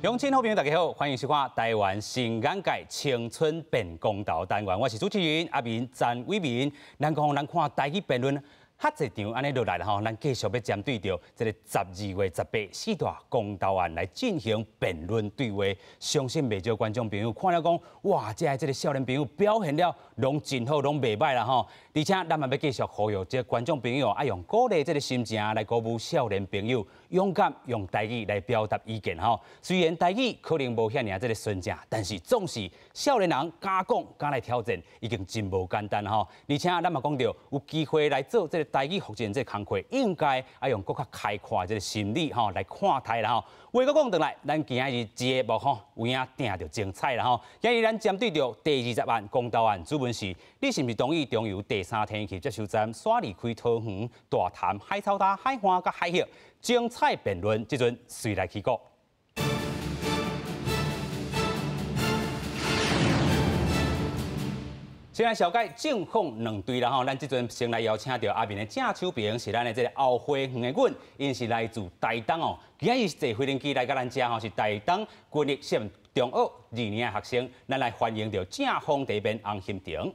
鄉親好朋友大家好，歡迎收看台灣新眼界青春變公投單元，我是主持人阿明詹偉明。咱講咱看台語辯論，較濟場按呢落來啦吼，咱繼續欲針對著這个12月18四大公投案來進行辯論對話。相信袂少觀眾朋友看了講，哇，這个這个少年朋友表現了攏真好，攏袂䆀啦吼。而且咱嘛欲繼續呼籲這个觀眾朋友，愛用鼓勵這个心情來鼓舞少年朋友，勇敢用台語來表達意見吼。雖然台語可能無遐爾這个順正，但是總是少年人敢講敢來挑戰，已經真無簡單吼。而且咱嘛講著有機會來做這个台語復振這个工課，應該愛用閣較開闊這个心理吼來看待啦吼。話閣講轉來，咱今仔日節目吼有影定著精彩啦吼。今日咱針對著第20案公投案，主問是：你是毋是同意中油第三天然氣接收站徙離開桃園大潭海草礁海岸佮海域？精彩辯論，這陣隨來起鼓。先來紹介正反兩隊啦吼，咱這陣先來邀請著阿明的正手邊是咱的這个後花園的阮，𪜶是來自台東哦。今仔日坐飛行機來佮咱遮吼，是台東軍立實驗中學二年的學生，咱來歡迎著正方第一辯洪欣婷。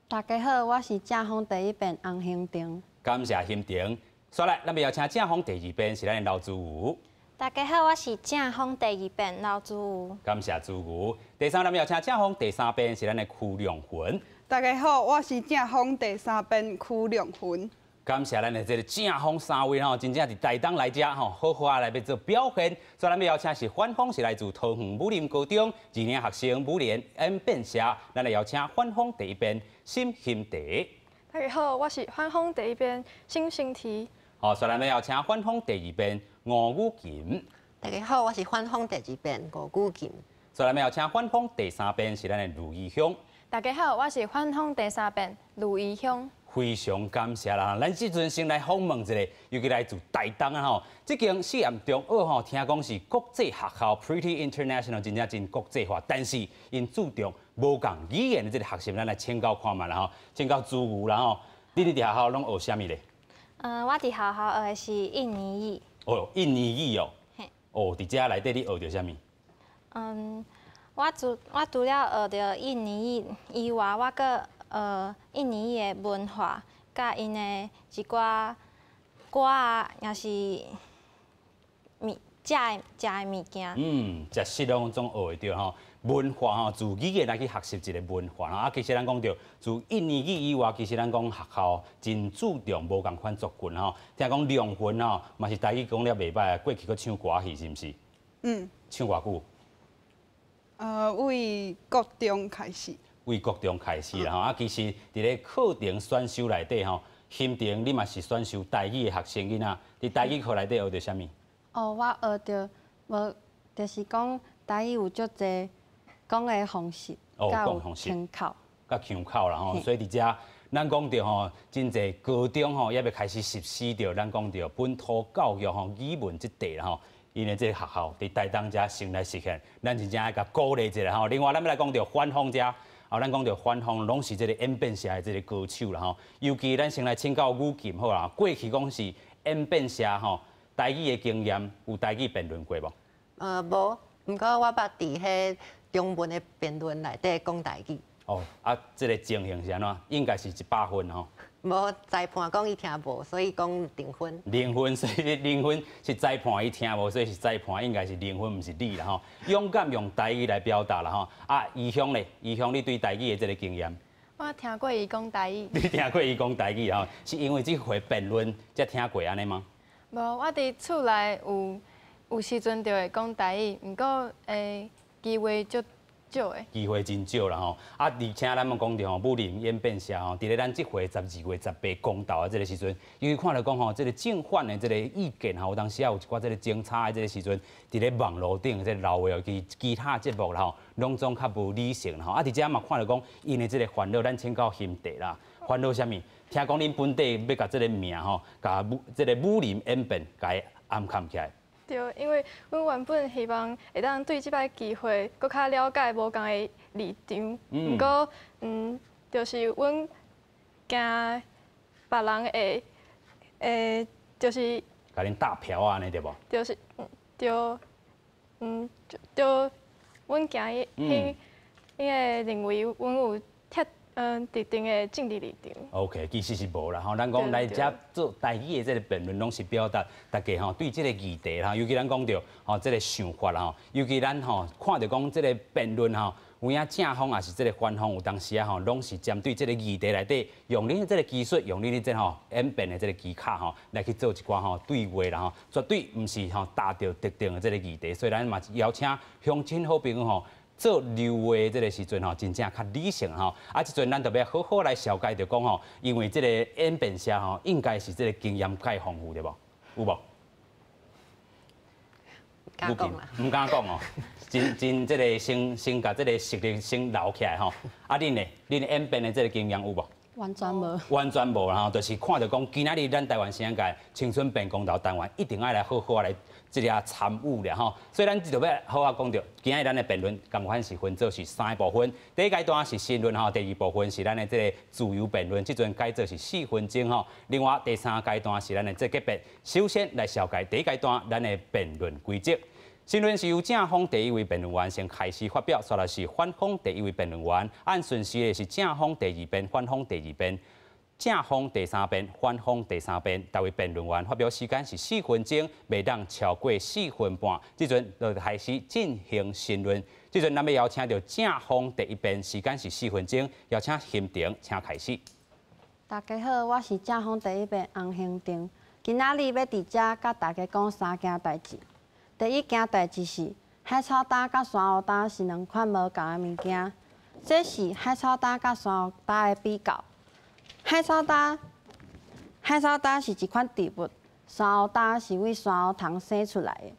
大家好，我是正方第一辯洪欣婷。感謝欣婷。煞來，咱欲邀請正方第二辯是咱的劉珠瑜。大家好，我是正方第二辯劉珠瑜。感謝珠瑜。第三，咱欲邀請正方第三辯是咱的區亮雲。大家好，我是正方第三辯區亮雲。感謝咱的這个正方三位吼，真正佇台東來遮吼，好好啊來欲做表現。所以咱欲邀請是反方是來自桃園武林高中二年學生武林演變社，咱來邀請反方第一辯沈欣迪。大家好，我是反方第一辯沈欣提。好，所以咱欲邀請反方第二辯吳雨琴。大家好，我是反方第二辯吳雨琴。所以咱欲邀請反方第三辯是咱的盧怡香。大家好，我是反方第三辯盧怡香。非常感謝啦！咱這陣先來訪問一下，尤其來自台東啊吼，這間實驗中學吼，聽講是國際學校，Pretty International，真正真國際化，但是𪜶注重無仝語言的這个學習，咱來請教看覓啦吼，請教朱瑜啦吼，你佇學校攏學啥物咧？我佇學校學的是印尼語。哦，印尼語哦。嘿。哦，佇遮內底你學著啥物？我除了學著印尼語以外，我閣學印尼語的文化，佮𪜶的一寡歌啊，抑是物食的食的物件。食食攏總學會著吼。文化吼，自語言來去學習一个文化吼。啊，其實咱講著，自印尼語以外，其實咱講學校真注重無仝款族群吼。聽講亮雲吼，嘛是台語講了袂䆀，過去閣唱歌戲是毋是？嗯。唱偌久？為國中開始。為國中開始啦吼。啊，其實佇咧課程選修內底吼，欣婷你嘛是選修台語的學生囡仔，佇台語課內底學著啥物？哦，我學著無，就是講台語有足濟講的方式，佮有腔口，佮腔口啦吼。所以佇遮，咱講著吼，真濟高中吼，猶未開始實施著，咱講著本土教育吼，語文這塊啦吼。𪜶的這个學校佇台東遮先來實現，咱真正愛共鼓勵一下吼。另外，咱欲來講著反方遮，哦，咱講著反方攏是這个演變社的這个歌手啦吼。尤其咱先來請教雨琴好啦，過去講是演變社吼，台語的經驗有台語辯論過無？無，毋過我捌佇彼中文的辯論內底講台語。哦，啊，這个情形是按怎？應該是100分吼。無，裁判講伊聽無，所以講零分。零分，所以零分是裁判伊聽無，所以是裁判應該是零分，毋是你啦吼。勇敢用台語來表達啦吼。啊，怡香咧，怡香你對台語的這个經驗？我聽過伊講台語。你聽過伊講台語吼？是因為這回辯論才聽過按呢嗎？無，我佇厝內有時陣就會講台語，毋過機會足少的。機會真少啦吼。啊，而且咱嘛講著吼，武林演變社吼，佇咧咱這回12月18公投的這个時陣，因為看著講吼，這个正反的這个意見吼，有當時仔有一寡這个爭吵的這个時陣，佇咧網路頂這个流話，其他節目啦吼，攏總較無理性啦吼。啊，佇遮嘛看著講，𪜶的這个煩惱，咱請教兄弟啦，煩惱啥物？聽講恁本地欲共這个名吼，共武這个武林演變，共伊暗崁起來。對，因為阮原本希望會當對這擺機會，閣較了解無仝的立場。毋過，就是阮驚別人會，就是共恁打票啊，按呢對無？就是，對，就阮驚伊，伊伊會認為阮有貼特定的政治立場。 OK，其實是無啦吼，咱講來遮做台語的這個辯論，攏是表達大家吼對這個議題啦，尤其咱講著吼這個想法啦吼，尤其咱吼看著講這個辯論吼，有影正方抑是這個反方，有當時啊吼，攏是針對這個議題內底，用恁的這個技術，用恁的這吼演辯的這個技巧吼，來去做一寡吼對話啦吼，絕對毋是吼踏著特定的這個議題，所以咱嘛邀請鄉親好朋友吼，做留話這個時陣吼，真正較理性吼。啊，這陣咱特別好好來紹介著講吼，因為這個演辯社吼，應該是這個經驗較豐富對無？有無？敢講啦。毋敢講哦，真真這個先先共這個實力先留起來吼。啊，恁呢？恁演辯的這個經驗有無？完全無。完全無啦吼，就是看著講今仔日咱台灣新眼界青春變公投單元，一定愛來好好來這個參與啦吼。所以咱就欲好好講著，今仔日咱的辯論仝款是分做是三個部分。第一階段是申論吼，第二部分是咱的這個自由辯論，這陣改做是4分鐘吼。另外第三階段是咱的這結辯。首先來紹介第一階段咱的辯論規則。申論是由正方第一位辯論員先開始發表，煞來是反方第一位辯論員，按順序的是正方第二辯、反方第二辯、正方第三辯、反方第三辯。逐位辯論員發表時間是四分鐘，袂當超過四分半。這陣就開始進行申論。這陣咱欲邀請著正方第一辯，時間是四分鐘，邀請興婷，請開始。大家好，我是正方第一辯洪興婷，今仔日欲佇遮佮大家講三件代誌。第一件代誌是海草焦佮珊瑚礁是兩款無仝的物件，這是海草焦佮珊瑚礁的比較。海草焦，海草焦是一款植物，珊瑚礁是對珊瑚蟲生出來的。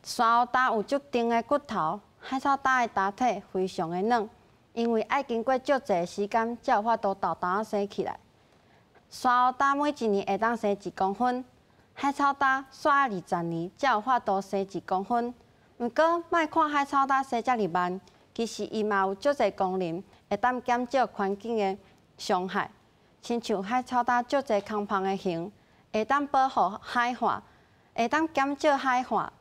珊瑚礁有足重的骨頭，海草焦的焦體非常的軟，因為愛經過足濟時間才有法度豆豆仔生起來。珊瑚礁每一年會當生1公分。海草焦煞愛20年才有法度生1公分。毋過，莫看海草焦生遮爾慢，其實伊嘛有足濟功能，會當減少環境的傷害。親像海草焦足濟空芳的形，會當保護海岸，會當減少海岸，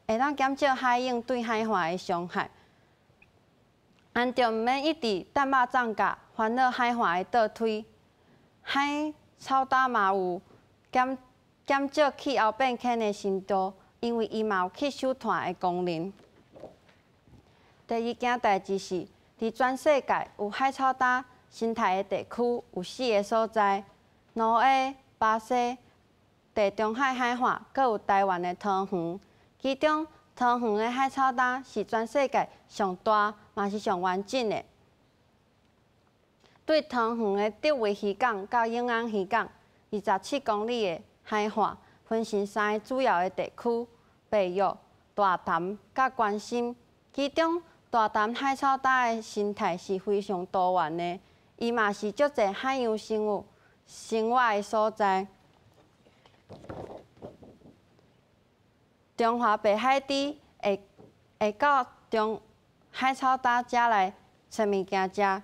會當減少海湧對海岸的傷害。按著毋免一直等肉粽角，煩惱海岸的倒推。海草焦嘛有減少氣候變遷的程度，因為伊嘛有吸收碳的功能。第二件代誌是，佇全世界有海草焦生態的地區有四个所在：挪威、巴西、地中海海岸，閣有台灣的桃園。其中，桃園的海草焦是全世界上大，嘛是上完整的。對桃園的竹圍漁港到永安漁港，27公里的海岸，分成三个主要的地區：白玉、大潭佮關心。其中，大潭海草焦的生態是非常多元的，伊嘛是足濟海洋生物生活的所在。中華白海豬會會到中海草焦遮來揣物件食，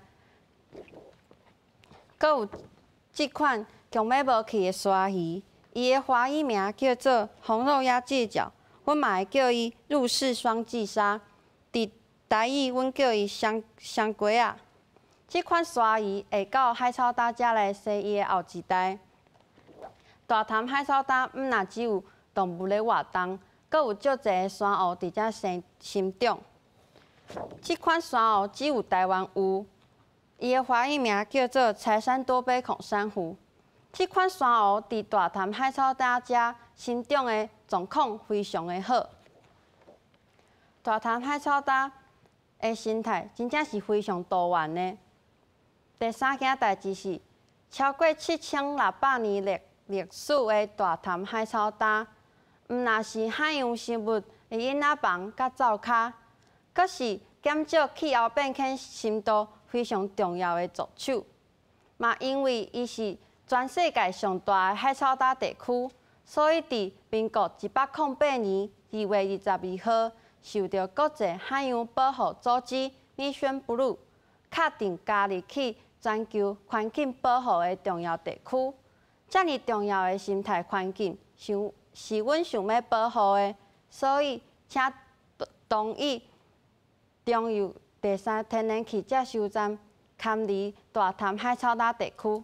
閣有這款強欲無去的鯊魚，伊的華語名叫做紅肉鴨脊腳，阮嘛會叫伊陸氏雙髻鯊。佇台語，阮叫伊雙雙雞仔。這款鯊魚會到海草焦遮來生伊的後一代。大潭海草焦毋若只有動物咧活動，閣有足濟珊瑚佇遮生生長。這款珊瑚只有台灣有，伊的華語名叫做柴山多杯孔珊瑚。這款珊瑚佇大潭海草焦遮生長的狀況非常的好。大潭海草焦的生態真正是非常多元的。第三件代誌是，超過7600年歷史的大潭海草焦，毋若是海洋生物的嬰仔房佮灶跤，閣是減少氣候變遷深度非常重要的助手。嘛因為伊是全世界上大的海草焦地區，所以佇民國108年2月22號，受著國際海洋保護組織 Mission Blue 確定加入去全球環境保護的重要地區。遮爾重要的生態環境，是阮想欲保護的，所以請同意中油第三天然氣接收站堪離大潭海草礁地區。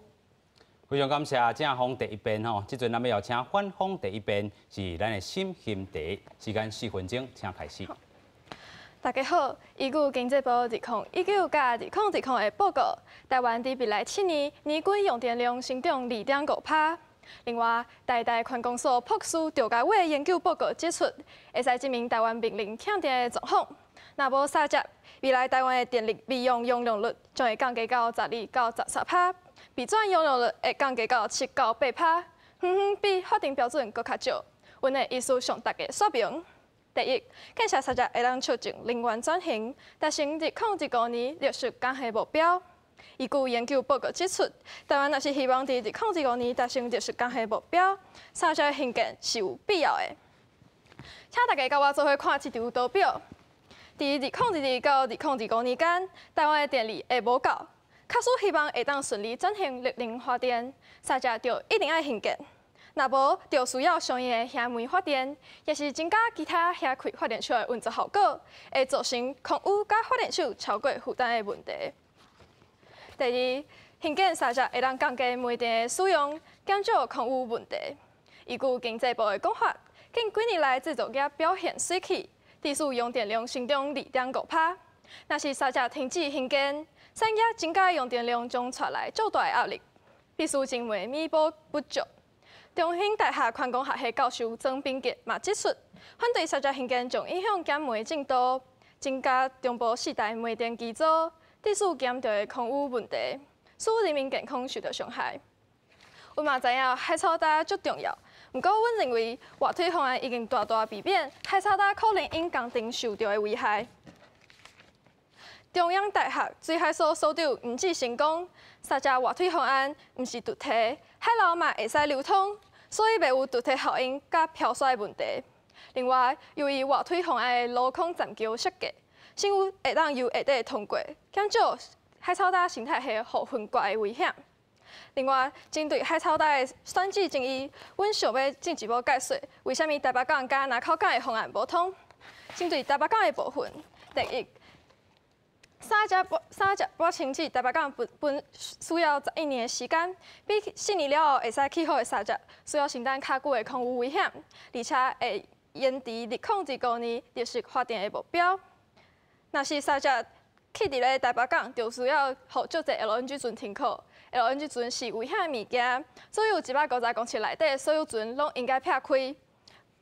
非常感謝正方第一辯吼，這陣咱欲邀請反方第一辯是咱的沈欣迪，時間4分鐘，請開始。大家好，依據經濟部2019佮2020的報告，台灣佇未來7年年均用電量成長2.5%。另外，台大環工所博士趙家偉研究報告指出，會使證明台灣面臨欠電的狀況。若無三接，未來台灣的電力備用容量率將會降低到12到13%，備轉容量率會降低到7到8%，遠遠比法定標準閣較少。阮的意思向大家說明：第一，建設三接會當促進能源轉型，達成2025年綠色減排目標。依據研究報告指出，台灣若是希望佇2025年達成綠色減排目標，三接興建是有必要的。請大家佮我做伙看這張圖表。佇2022到2025年間，台灣的電力會無夠，假使希望會當順利轉型綠能發電，三接就一定愛興建。若無，就需要相應的燃煤發電，抑是增加其他瓦開發電廠的運作效果，會造成空污佮發電廠超過負擔的問題。第二，興建三接會當降低煤電的使用，減少空污問題。依據經濟部的講法，近幾年來製造業表現媠氣，致使用電量成長2.5%。若是三接停止興建，產業增加用電量將帶來較大的壓力，必須增煤彌補不足。中興大學環工學系教授曾炳傑嘛指出，反對三接興建將影響減煤進度，增加中部四大煤電機組，致使嚴重的空污問題，使人民健康受到傷害。阮嘛知影海草礁足重要，毋過阮認為外推方案已經大大避免海草礁可能因工程受著的危害。中央大學水海所所長吳志成講，三接外推方案毋是突堤，海流嘛會使流通，所以袂有突堤效應佮飄沙的問題。另外，由於外推方案的鏤空棧橋設計，水會當由下底通過，減少海草礁生態系予分割的危險。另外，針對海草礁的選址爭議，阮想欲進一步解說，為啥物台北港佮林口港的方案無通。針對台北港的部分，第一，三接駁清至台北港本本需要11年的時間，比4年了後會使起好的三接，需要承擔較久的空污危險，而且會延遲2025年綠色發電的目標。若是三接起佇咧台北港，就需要予足濟 LNG 船停靠。LNG 船是危險的物件，所有150公尺內底所有船攏應該拆開。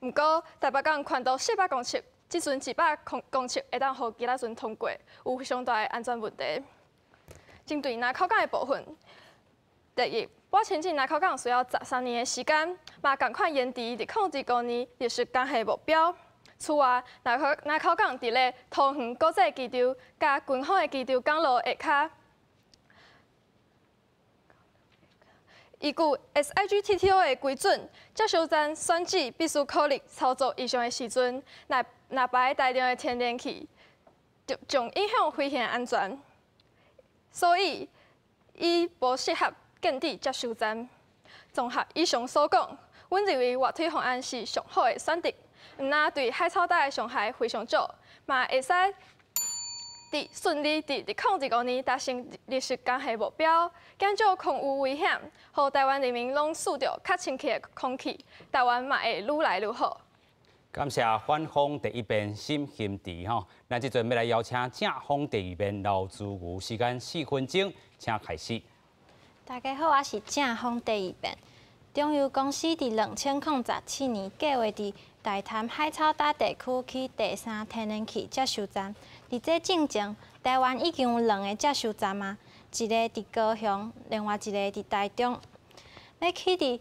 毋過台北港寬度400公尺，這陣100公尺會當予其他船通過，有非常大的安全問題。針對林口港的部分，第一，駁清至林口港需要13年的時間，嘛仝款延遲2025年綠色減排目標。此外，林口港佇咧桃園國際機場佮軍方的機場港路下跤。依據 SIGTTO 的規準，接收站選址必須考慮操作異常的時陣，若擺大量的天然氣，就將影響飛行安全，所以伊無適合建置接收站。綜合以上所講，阮認為外推方案是上好的選擇，毋但對海草礁的傷害非常少，嘛會使佇順利佇2025年達成綠色減排目標，減少空污危險，予台灣人民攏吸著較清氣的空氣，台灣嘛會愈來愈好。感謝反方第一辯沈欣迪吼，咱這陣欲來邀請正方第二辯劉珠瑜，時間4分鐘，請開始。大家好，我是正方第二辯。中油公司佇2017年計劃佇大潭海草礁地區起第三天然氣接收站。佇這進前，台灣已經有兩个接收站啊，一個佇高雄，另外一個佇台中。欲起佇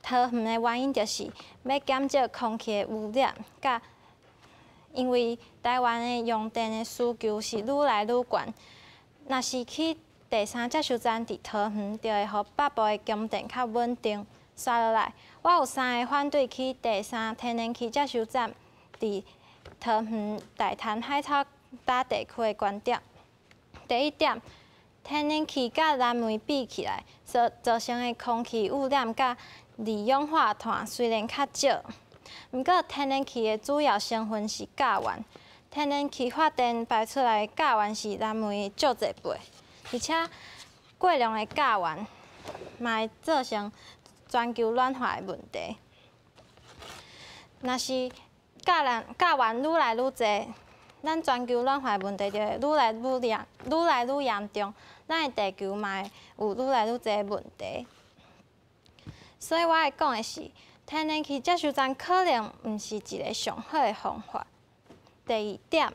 桃園的原因，就是欲減少空氣的污染，佮因為台灣的用電的需求是愈來愈懸。若是起第三接收站佇桃園，就會予北部的供電較穩定。紲落來，我有三个反對起第三天然氣接收站佇桃園大潭海草礁地區的觀點。第一點，天然氣佮燃煤比起來，所造成的空氣污染佮二氧化碳雖然較少，毋過天然氣的主要成分是甲烷，天然氣發電排出來的甲烷是燃煤足濟倍，而且過量的甲烷嘛會造成全球暖化的問題。若是甲烷愈來愈濟，咱全球暖化的問題就會愈來愈嚴重，咱的地球嘛會有愈來愈濟的問題。所以我愛講的是，天然氣接收站可能毋是一个上好的方法。第二點，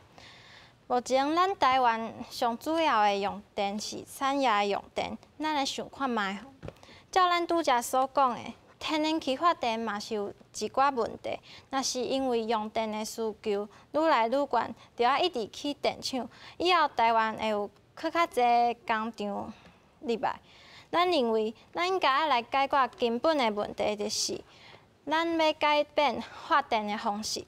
目前咱台灣上主要的用電是產業的用電，咱來想看覓。照咱拄才所講的，天然氣發電嘛是有一寡問題。若是因為用電的需求愈來愈懸，就愛一直起電廠，以後台灣會有閣較濟工廠入來。咱認為，咱應該愛來解決根本的問題，就是咱欲改變發電的方式。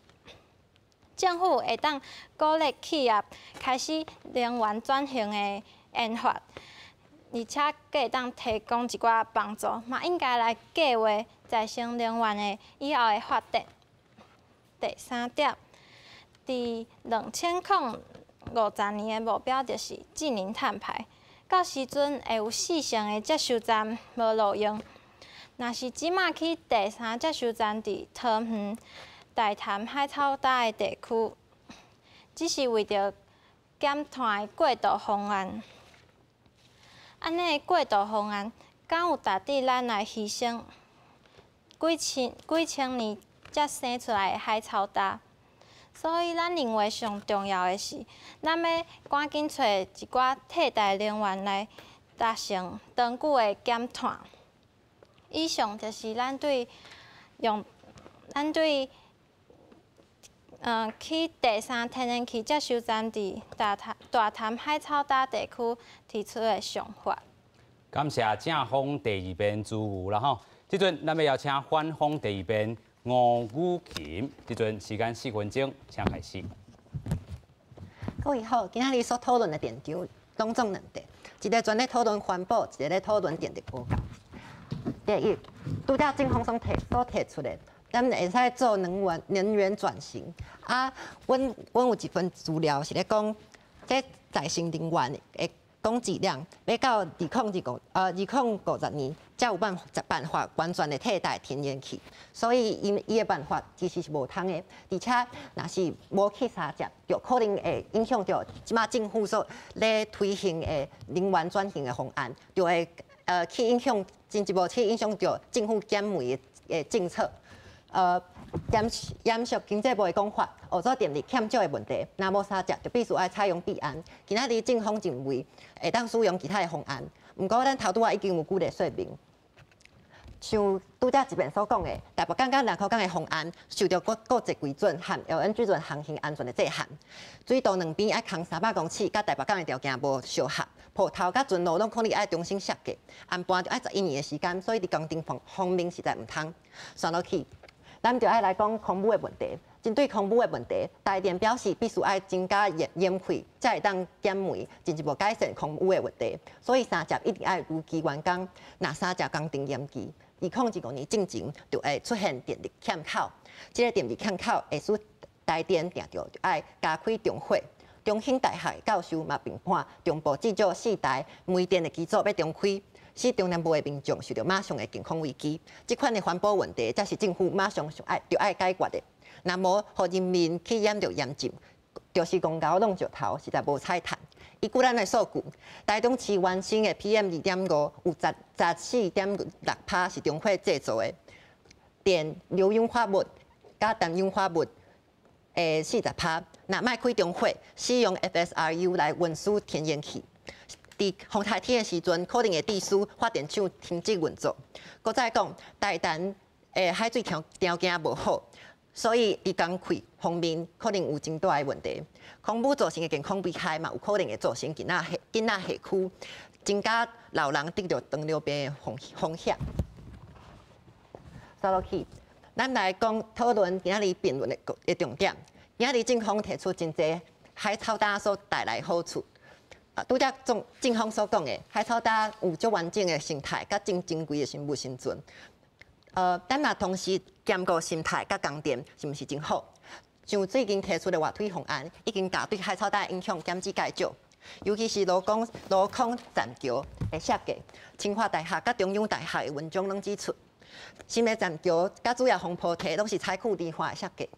政府會當鼓勵企業開始能源轉型的研發，而且閣會當提供一寡幫助，嘛應該來計劃再生能源的以後的發展。第三點，佇2050年的目標就是淨零碳排，到時陣會有四成的接收站無路用。若是這馬起第三接收站佇桃園、大潭海草礁的地區，只是為著減碳的過渡方案。按呢的過渡方案，敢有值得咱來犧牲幾千年才生出來的海草礁？所以，咱認為上重要的是，咱欲趕緊揣一寡替代能源來達成長久的減碳。以上就是咱對起第三天然氣接收站佇大潭海草礁地區提出的想法。感謝正方第二辯朱瑜啦吼，這陣咱欲邀請反方第二辯吳雨琴，這陣時間4分鐘，請開始。各位好，今仔日所討論的電場攏總兩塊，一个專咧討論環保，一个咧討論電力無夠。第一，拄才正方所提出的，咱會使做能源轉型。啊，阮有一份資料是咧講，這再生能源的供給量，欲到2050年，才有辦法完全的替代天然氣。所以伊的辦法其實是無通的，而且若是無起三接，就可能會影響著這馬政府所咧推行的能源轉型的方案，就會去影響進一步去影響著政府減煤的政策。延續經濟部的講法，澳洲電力欠少的問題，若無三接就必須愛採用備案。今仔日正方認為會當使用其他的方案，毋過咱頭拄仔已經有舉例說明。像拄才一邊所講的，台北港佮林口港的方案受著國際規準和 LNG 船航行安全的制限，水道兩邊愛空300公尺，佮台北港的條件無相合，埠頭佮船路攏可能愛重新設計，安排就愛11年的時間，所以佇工程方面實在毋通。紲落去，咱就愛來講空污的問題。針對空污的問題，台電表示必須愛增加燃費，才會當減煤，進一步改善空污的問題。所以三接一定愛如期完工。若三接工程延期，2025年進前就會出現電力欠口。這个電力欠口會使台電定著就愛加開中火。中興大學的教授嘛評判，中部至少四台煤電的機組欲重開，使中南部的民眾受著馬上的健康危機。這款的環保問題，才是政府馬上著愛解決的。若無，予人民去染著炎症，就是戇猴挵石頭，實在無彩趁。依據咱的數據，台中市原生的 PM 2.5有14.6%是中火製造的，電硫氧化物佮氮氧化物的40%。若莫開中火，使用 FSRU 來運輸天然氣，佇風台天的時陣，可能會致使發電廠停止運作。閣再講，台南的海水條件無好，所以佇工開方面可能有真大的問題。空污造成的健康危害嘛，有可能會造成囡仔社區增加老人得著糖尿病的風險。紲落去，咱來講討論今仔日辯論的重點。今仔日正方提出真濟海草礁所帶來的好處。啊，拄才正方所講的海草礁有足完整的生態，佮真珍貴的生物生存。咱若同時兼顧生態佮供電，是毋是真好？像最近提出的外推方案，已經共對海草礁的影響減至蓋少。尤其是羅空棧橋的設計，清華大學佮中央大學的文章攏指出，新的棧橋佮主要防波堤攏是採取離岸的設計，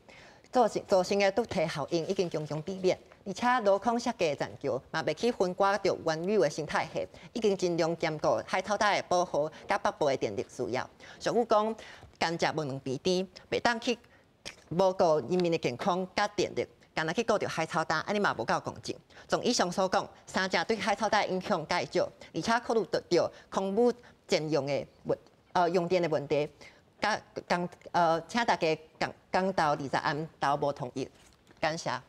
造成的土地效應已經強強避免。而且羅空設計的棧橋嘛袂去分割著原有的生態系，已經盡量兼顧海草礁的保護佮北部的電力需要。俗語講，甘蔗無兩邊甜，袂當去無顧人民的健康佮電力，干焦去顧著海草礁，按呢嘛無夠公正。從以上所講，三者對海草礁的影響較少，而且考慮著空污佔用的用電的問題，佮共請大家共共投20案投無同意，感謝。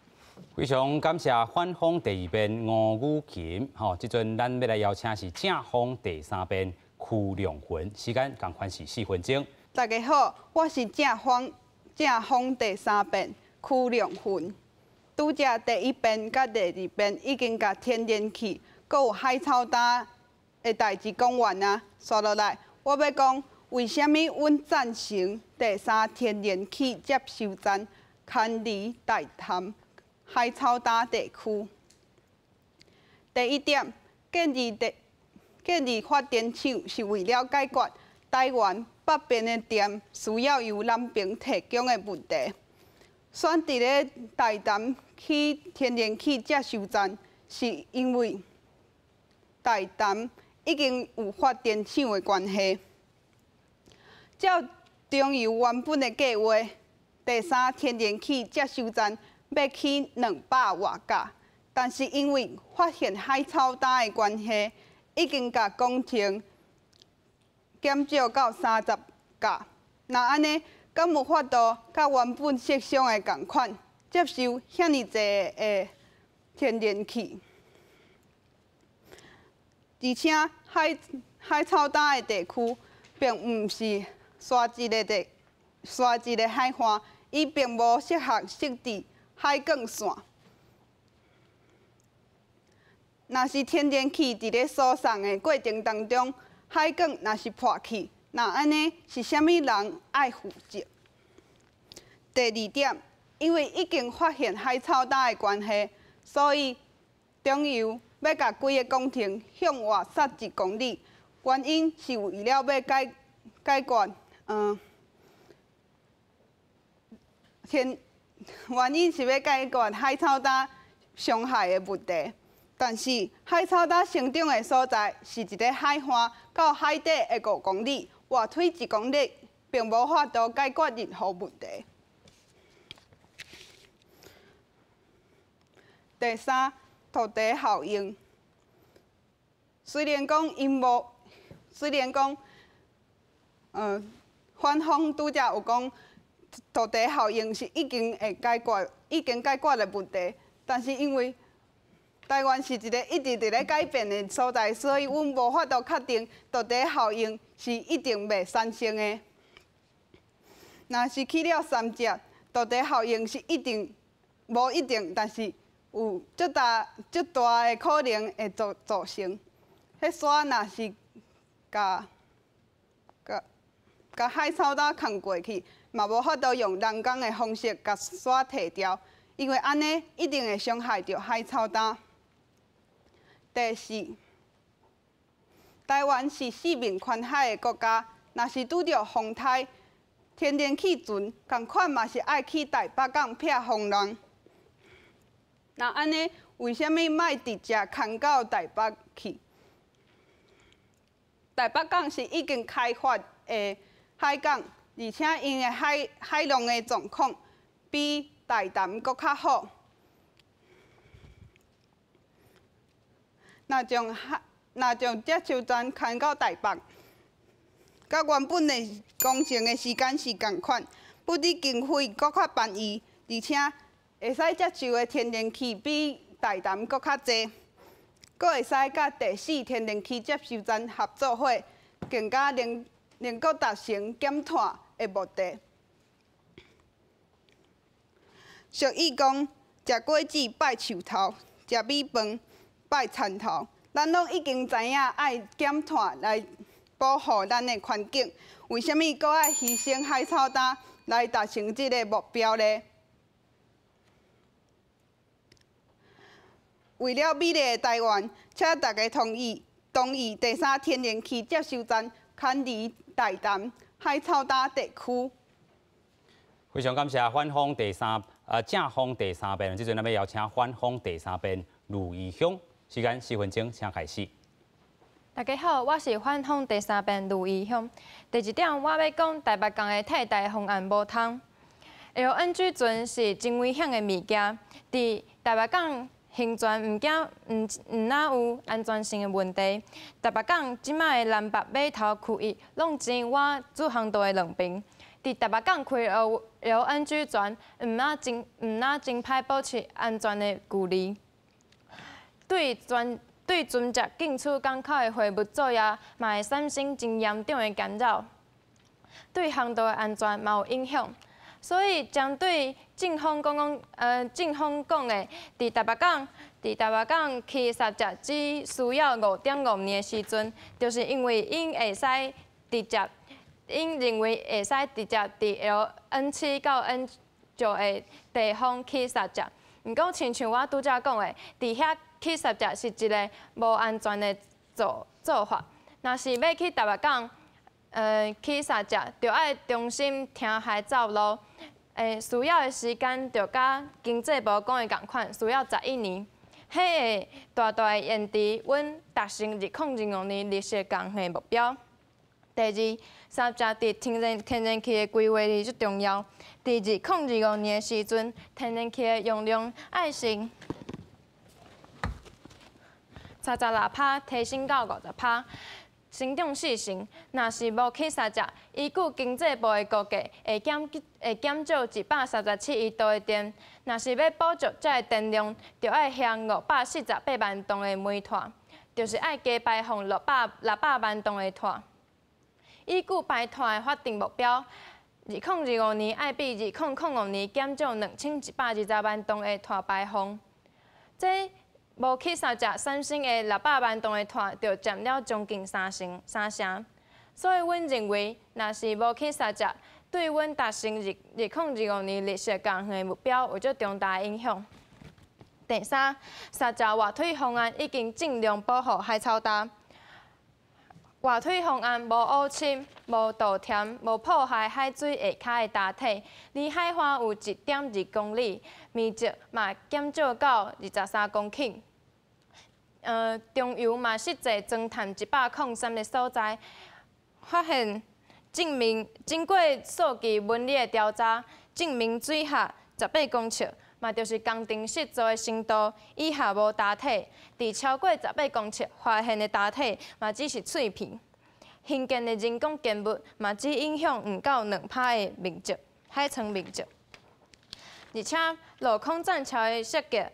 非常感謝反方第二辯吳雨琴，吼，這陣咱欲來邀請是正方第三辯區良雲，時間仝款是4分鐘。大家好，我是正方第三辯區良雲。拄才第一辯佮第二辯已經共天然氣，閣有海草礁的代誌講完啊。紲落來，我欲講為啥物阮贊成第三天然氣接收站牽離大潭海草礁地區。第一點，建立發電廠是為了解決台灣北邊的電需要由南邊提供的問題。選佇咧大潭起天然氣接收站，是因為大潭已經有發電廠的關係。照中油原本的計劃，第三天然氣接收站欲起200外甲，但是因為發現海草礁的關係，已經共工程減少到30甲。若按呢，敢有法度佮原本設想的仝款，接收遐爾濟的天然氣？而且海草礁的地區並毋是沙質的海岸，伊並無適合設置海岸線。若是天然氣佇咧輸送的過程當中，海管若是破去，那按呢是啥物人愛負責？第二點，因為已經發現海草礁的關係，所以中油欲共規个工程向外殺1公里，原因是為了欲解決，原因是欲解決海草礁傷害的問題。但是海草礁生長的所在是一个海岸到海底的5公里，外推1公里，並無法度解決任何問題。第三，土地效應。雖然講，反方拄才有講土地效應是已經會解決、已經解決的問題，但是因為台灣是一个一直佇咧改變的所在，所以阮無法度確定土地效應是一定袂產生的。若是起了三隻，土地效應是一定無一定，但是有足大的可能會造成。彼沙若是共海草礁牽過去，嘛無法度用人工的方式共沙提掉，因為按呢一定會傷害著海草礁。第四，台灣是四面環海的國家，若是拄著風颱，天然氣船仝款嘛是愛去台北港避風浪。若按呢，為啥物莫直接牽到台北去？台北港是已經開發的海港，而且𪜶的海浪的狀況比大潭閣較好。若將接收站牽到台北，佮原本的工程的時間是仝款，不止經費閣較便宜，而且會使接收的天然氣比大潭閣較濟，閣會使佮第四天然氣接收站合作伙，更加能夠達成減碳的目的。俗語講，食果子拜樹頭，食米飯拜田頭。咱攏已經知影愛減碳來保護咱的環境，為啥物閣愛犧牲海草礁來達成這个目標呢？為了美麗的台灣，請大家同意同意第三天然氣接收站遷離大潭海草礁地區。非常感謝反方第三，正方第三辯，這陣咱欲邀請反方第三辯盧怡香，時間4分鐘，請開始。大家好，我是反方第三辯盧怡香。第一點，我欲講台北港的替代方案無通。LNG 船是真危險的物件，佇台北港行船毋驚毋毋若有安全性的問題。台北港這擺的南北碼頭區域，攏真倚主航道的兩邊。佇台北港開 LNG 船，毋若真歹保持安全的距離。對船隻進出港口的貨物作業，嘛會產生真嚴重的干擾，對航道的安全嘛有影響。所以，針對正方講的，佇台北港起沙石只需要5.5年的時陣，就是因為𪜶會使直接，𪜶認為會使直接佇 N7到 N9的地方起沙石。毋過，親像我拄才講的，佇遐起沙石是一个無安全的做法。若是欲去台北港，起沙石，著愛重新填海造陸，需要的時間就佮經濟部講的仝款，需要11年。彼會大大的延遲阮達成2025年綠色共的目標。第二，三峽佇天然氣的規劃裡足重要。佇2025年的時陣，天然氣的用量愛是36%提升到50%，成長四成。若是無起沙石，依據經濟部的估計，會減少137億度的電。若是欲補足這个電量，就愛還548萬噸的煤炭，就是愛加排放600萬噸的碳。依據排碳的法定目標，2025年愛比2005年減少2120萬噸的碳排放。這無起沙石產生的600萬噸的碳，就佔了將近三成。三成。所以，阮認為，若是無起沙石，對阮達成2025年綠色共的目標有足重大影響。第三，沙石外推方案已經盡量保護海草礁。外推方案無烏侵、無倒填、無破壞海水下跤的礁體，離海岸有1.2公里，面積嘛減少到23公頃。中游嘛實際鑽探103个所在，發現證明經過數據紋理的調查，證明水下18公尺，嘛就是工程實做的深度以下無礁體，佇超過十八公尺發現的礁體嘛只是碎片。興建的人工建物嘛只影響毋到2%的面積，海床面積。而且鏤空棧橋的設計，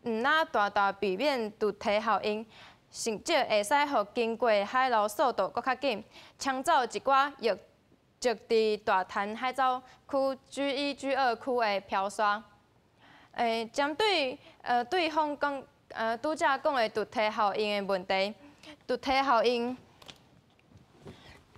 毋若大大避免突堤效應，甚至會使予經過的海流速度閣較緊，沖走一寡淤積佇大潭海藻區 G1、G2區的漂沙。針對對方講拄才講的突堤效應的問題，突堤效應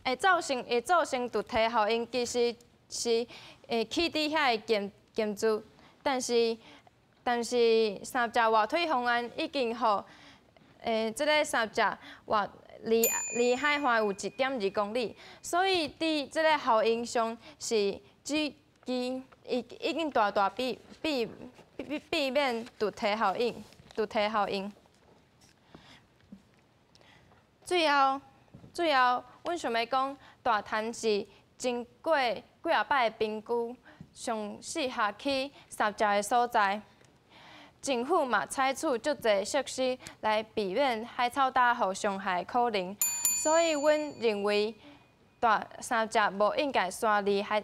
會造成突堤效應，其實是會起佇遐的建築，但是三峽外推方案已經予這个三峽外離海岸有1.2公里，所以佇這个效應上是只已已經大大避免突堤效應，突堤效應。最後，阮想欲講，大潭是經過幾仔擺的評估，上適合起沙石的所在。政府嘛採取足濟設施來避免海草礁予傷害的可能，所以阮認為大三峽無應該徙離海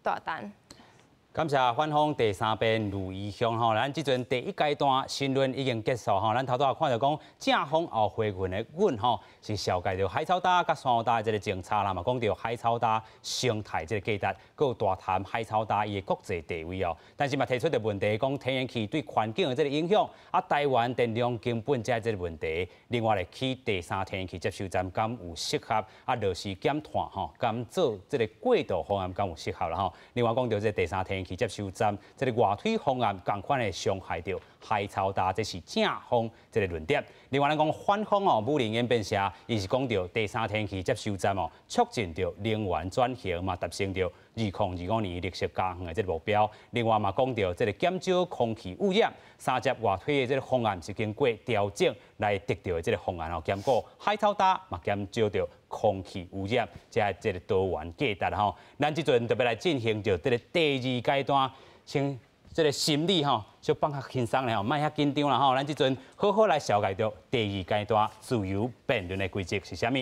大潭。感謝反方第三辯盧怡香吼，咱這陣第一階段申論已經結束吼，咱頭拄仔看著講正方後回群的阮吼是紹介著海草礁佮珊瑚礁的這个政策啦，嘛講著海草礁生態這个價值，閣有大潭海草礁伊的國際地位哦。但是嘛提出著問題，講天然氣對環境的這个影響，啊台灣電量根本這這个問題，另外咧起第三天然氣接收站敢有適合，啊落實減碳吼，敢做這个過渡方案敢有適合啦吼。另外講著這个第三天然氣接收站，這个外推方案仝款會傷害著海草礁，這是正方這个論點。另外，咱講反方哦，武陵演變社，伊是講著第三天然氣接收站哦，促進著能源轉型嘛，達成著2025年綠色家園的這个目標。另外嘛，講著這个減少空氣污染，三接外推的這个方案是經過調整來得著的這个方案哦，兼顧海草礁嘛，減少著空氣污染，這這个多元價值吼。咱這陣特別來進行著這个第二階段，先這个心理吼，小放較輕鬆咧吼，莫遐緊張啦吼。咱這陣好好來紹介著第二階段自由辯論的規則是啥物？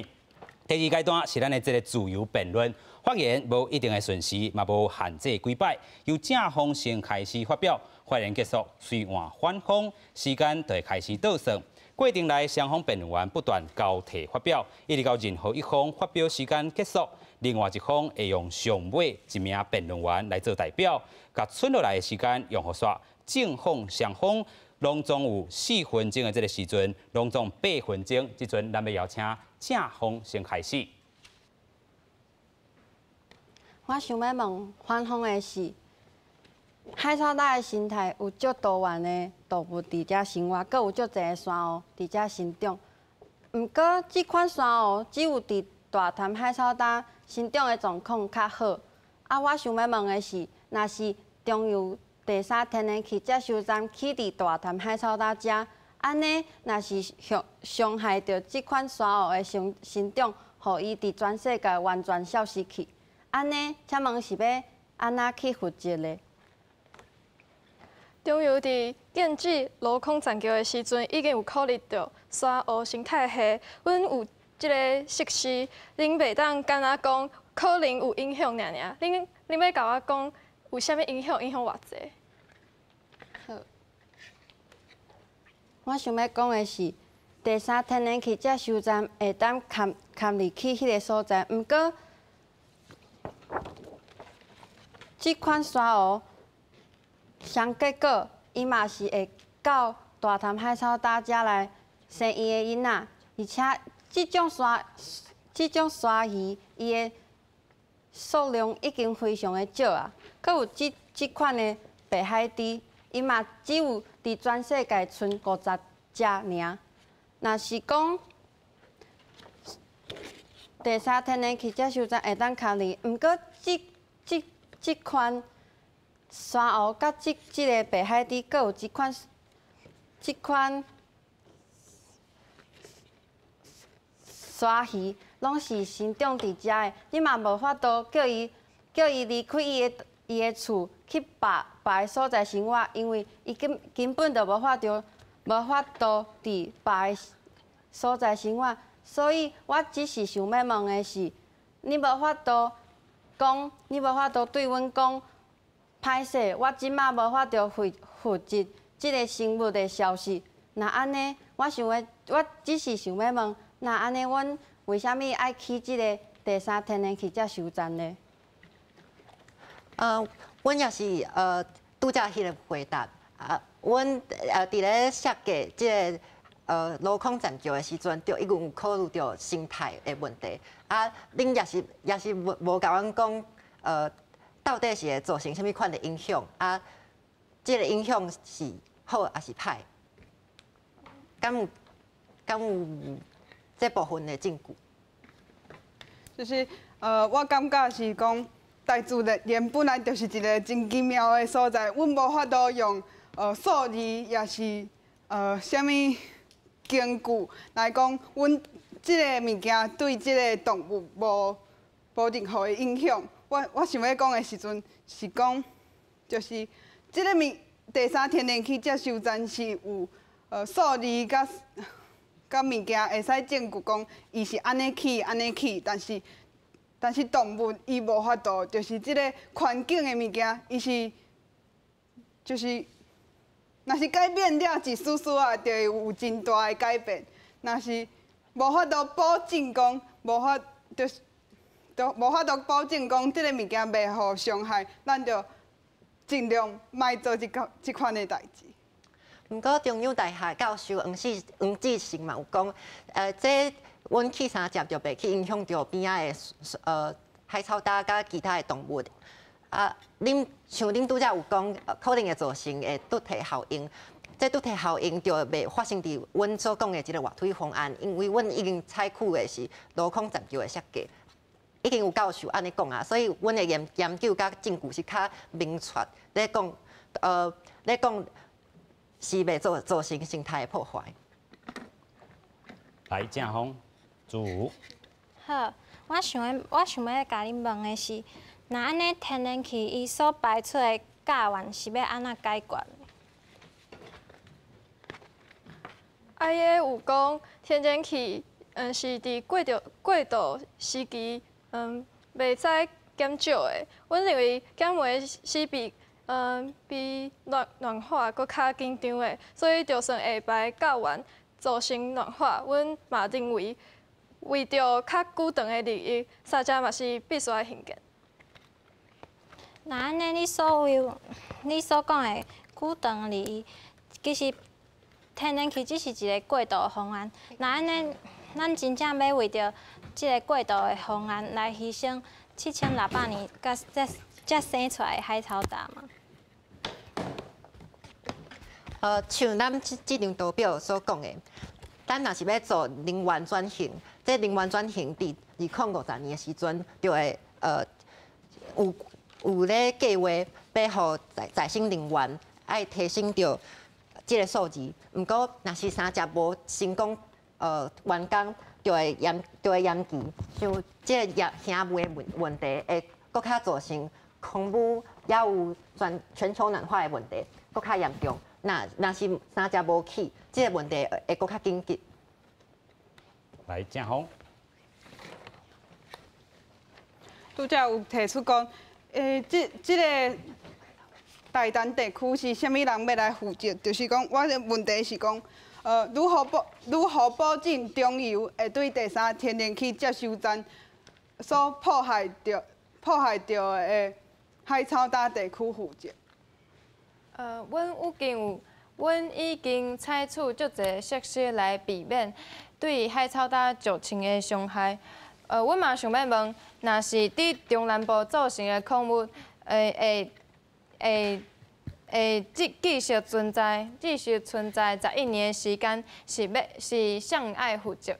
第二階段是咱的這个自由辯論，發言無一定的順序，嘛無限制幾擺，由正方先開始發表，發言結束隨換反方，時間就會開始倒算。過程內雙方辯論員不斷交替發表，一直到任何一方發表時間結束，另外一方會用上尾一名辯論員來做代表，共剩落來的時間用予煞。正反雙方攏總有4分鐘的這个時陣，攏總8分鐘。這陣咱欲邀請正方先開始。我想欲問反方的是，海草礁的生態有足多元的動物佇遮生活，閣有足濟个珊瑚佇遮生長。毋過，這款珊瑚只有佇大潭海草礁生長的狀況較好。啊，我想欲問的是，若是中油第三天然氣接收站起佇大潭海草礁遮，按呢，若是傷傷害著這款珊瑚的生生長，予伊佇全世界完全消失去，按呢，請問是欲按怎去負責咧？中油佇建置羅空棧橋的時陣，已經有考慮著珊瑚生態系，阮有這个設施，恁袂當干焦講可能有影響爾爾，恁恁欲共我講有啥物影響？影響偌濟？好，我想欲講的是，第三天然氣接收站會當崁崁入去彼个所在，毋過這款珊瑚。相結果，伊嘛是會到大潭海草礁遮來生伊的囡仔，而且這種鯊這種鯊魚，伊的數量已經非常的少啊。閣有這這款的白海豬，伊嘛只有佇全世界賰50隻爾。若是講第三天然氣接收站會當崁入，毋過這這這款。珊瑚佮這這个白海豬，閣有這款這款鯊魚，攏是生長佇遮的。你嘛無法度叫伊叫伊離開伊的伊的厝去別別个所在生活，因為伊根根本就無法度無法度佇別个所在生活。所以我只是想欲問的是，你無法度講，你無法度對阮講。歹勢，我這馬無法度負負責這个生物的消失。若按呢，我想欲，我只是想欲問，若按呢，阮為啥物愛起這个第三天然氣接收站呢？阮也是拄才彼个回答啊，阮佇咧設計這个羅空棧橋的時陣，就已經有考慮著生態的問題。啊，恁也是也是無無共阮講到底是會造成啥物款的影響？啊，這个影響是好抑是歹？敢有敢有這部分的證據？就是我感覺是講，大自然本來就是一个真奇妙的所在，阮無法度用數字，抑是啥物根據來講，阮這个物件對這个動物無無任何的影響。我我想欲講的時陣是講，就是這个物第三天然氣接收站是有數字佮佮物件會使證據講，伊是按呢起按呢起，但是但是動物伊無法度，就是這个環境的物件，伊是就是若是改變了一絲絲仔，就會有真大的改變。若是無法度保證講，無法就是。就無法度保證講這个物件袂予傷害，咱就盡量莫做這個這款的代誌。毋過中央大學教授黃志黃志成嘛有講，這阮起三接就袂去影響著邊仔的海草礁佮其他的動物。啊，恁像恁拄才有講，可能會造成的獨特效應。這拄體效應就袂發生佇阮所講的這个外推方案，因為阮已經採取的是鏤空站橋的設計，已經有教授按呢講啊，所以阮的研究佮證據是較明確咧講，咧講是袂造成生態的破壞。來，正方主。好，我想欲共恁問的是，若按呢天然氣伊所排出的甲烷是欲按怎解決？啊，伊有講天然氣，是佇過渡時期，袂使減少的。阮認為減煤是比暖化閣較緊張的，所以就算會排甲烷造成暖化，阮嘛認為為著較久長的利益，三者嘛是必須愛興建。若按呢，你所講的久長利益，其實天然氣只是一個過渡方案。若按呢，咱真正欲為著這個過渡的方案來犧牲7600年佮才生出來的海草礁嗎？像咱這張圖表所講的，咱若是欲做能源轉型，這能源轉型佇2050年的時陣，就會有咧計劃欲予再生能源愛提升著這个數字。毋過，若是三者無成功完工，就會延期。像這個燃煤的問題，會閣較造成空污，也有全球暖化的問題，閣較嚴重。若是三者無起，這个問題會閣較緊急。來，正方。拄才有提出講，這个台南地區是啥物人欲來負責？就是講，我的問題是講，如何保證中油會對第三天然氣接收站所破壞著的海草礁地區負責？阮已經採取足濟設施來避免對海草礁造成的傷害。阮嘛想欲問，若是佇中南部造成的礦物，會繼續存在11年的時間，是誰愛負責？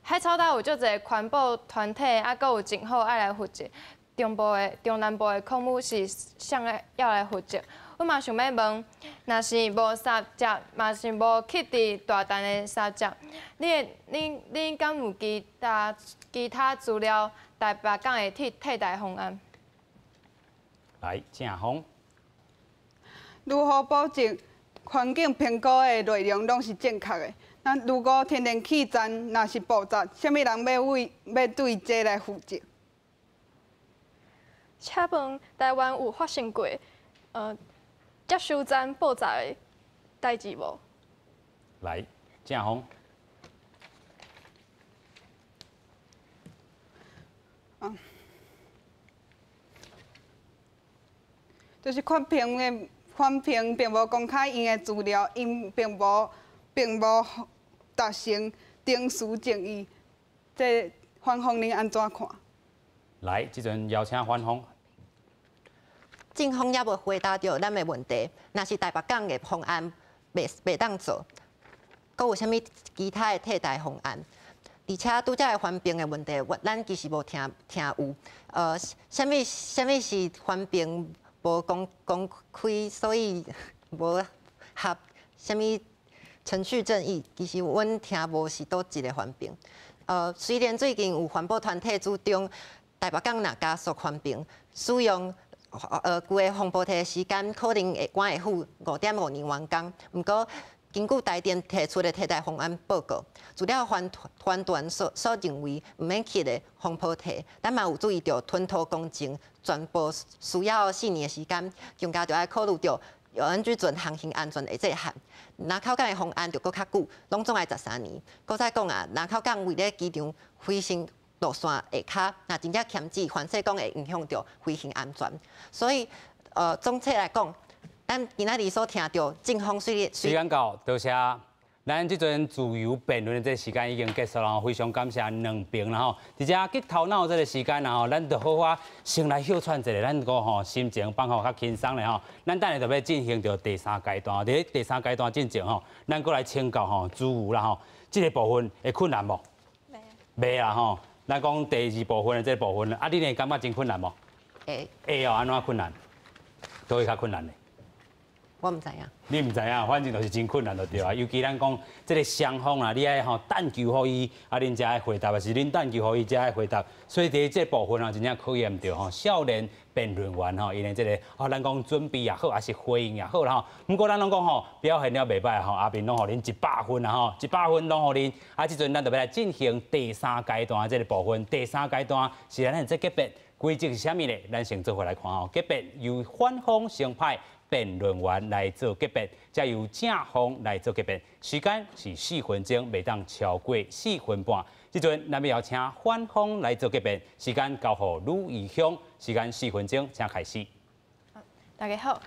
海草礁有足濟環保團體，啊，閣有政府愛來負責。中南部的礦物是誰愛要來負責？阮嘛想欲問，若是無三接，嘛是無去佇大潭的三接，你敢有其他資料台北港的替代方案？來，正方。如何保證環境評估的內容攏是正確的？那如果天然氣站若是爆炸，啥物人欲對這來負責？請問台灣有發生過接收站爆炸的代誌無？來，正方。就是環評並無公開𪜶的資料，𪜶並無達成程序正義，這反方恁按怎看？來，這陣邀請反方。正方猶無回答著咱的問題，若是台北港的方案袂當做，閣有啥物其他的替代方案？而且拄才的環評的問題，咱其實無聽有。啥物是環評無公開，所以無合啥物程序正義？其實阮聽無是佗一个環評。雖然最近有環保團體主張台北港若加速環評，使用舊的防波堤的時間可能會趕會赴5.5年完工。毋過根據台電提出的替代方案報告，除了環團所認為毋免起的防波堤，咱嘛有注意著吞吐工程全部需要4年的時間，更加著愛考慮著按水準航行安全的制限。林口港的方案就閣較久，攏總愛13年。閣再講啊，林口港位咧機場飛行路線下跤，若真正欠水，反說講會影響著飛行安全。所以，總體來講，咱今仔日所聽著正方雖然時間到，多謝。咱這陣自由辯論的這個時間已經結束了，非常感謝兩邊啦吼。佇遮激頭腦這個時間啦吼，咱就好好先來歇喘一下，咱個吼心情放予較輕鬆咧吼。咱等下就欲進行著第三階段，佇第三階段進前吼，咱閣來請教吼主持啦吼，這個部分會困難無？袂啦吼。咱講第二部分的這個部分，啊，你會感覺真困難無？會。會哦，按怎困難？佗位較困難咧？我毋知影。你毋知影，反正就是真困難就對啊。尤其咱講這個雙方啊，你愛吼等球予伊，啊，恁才愛回答，抑是恁等球予伊才愛回答。所以佇這部分啊，真正考驗著吼少年辯論員吼，𪜶的這個啊，咱講準備也好，抑是回應也好啦吼。毋過咱攏講吼，表現了袂䆀吼，阿明攏予恁100分啦吼，100分攏予恁。啊，這陣咱就欲來進行第三階段這個部分。第三階段是咱這結辯規則是啥物咧？咱先做伙來看吼。結辯由反方先派辯論員來做結辯，再由正方來做結辯。時間是四分鐘，袂當超過四分半。這陣咱欲邀請反方來做結辯，時間交予呂怡香，時間四分鐘，請開始。大家好，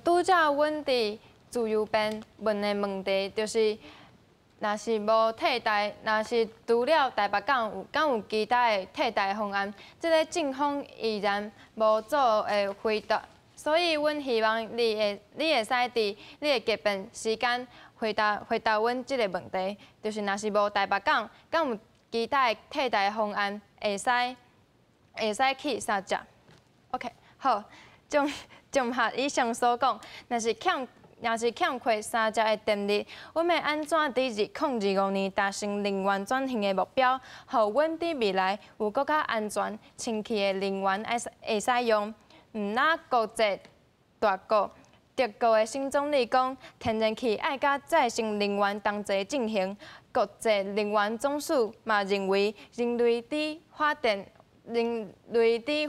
拄才阮佇自由辯問的問題就是，若是無替代，若是除了台北港有，敢有其他的替代方案？這个正方依然無做的回答。所以，阮希望你會使佇你的結辯時間回答阮這个問題，就是若是無台北港，敢有其他的替代方案會使去三隻？OK，好，綜合以上所講，若是欠缺三隻的電力，阮欲按怎佇2025年達成能源轉型的目標，予阮佇未來有閣較安全、清氣的能源會使用？毋若國際大國德國的新總理講，天然氣愛佮再生能源同齊進行。國際能源總署嘛認為，人類佇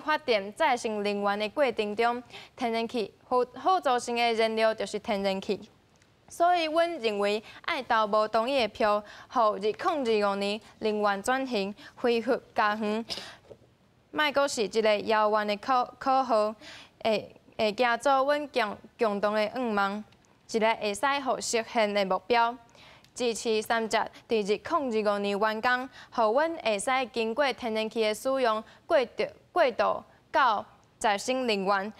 發展再生能源的過程中，天然氣輔助性的燃料就是天然氣。所以，阮認為愛投無同意的票，予2025年能源轉型恢復家園。莫閣是一个遙遠的口號，會行做阮共同的願望，一个會使予實現的目標。支持三捷佇2025年完工，予阮會使經過天然氣的使用過渡到再生能源，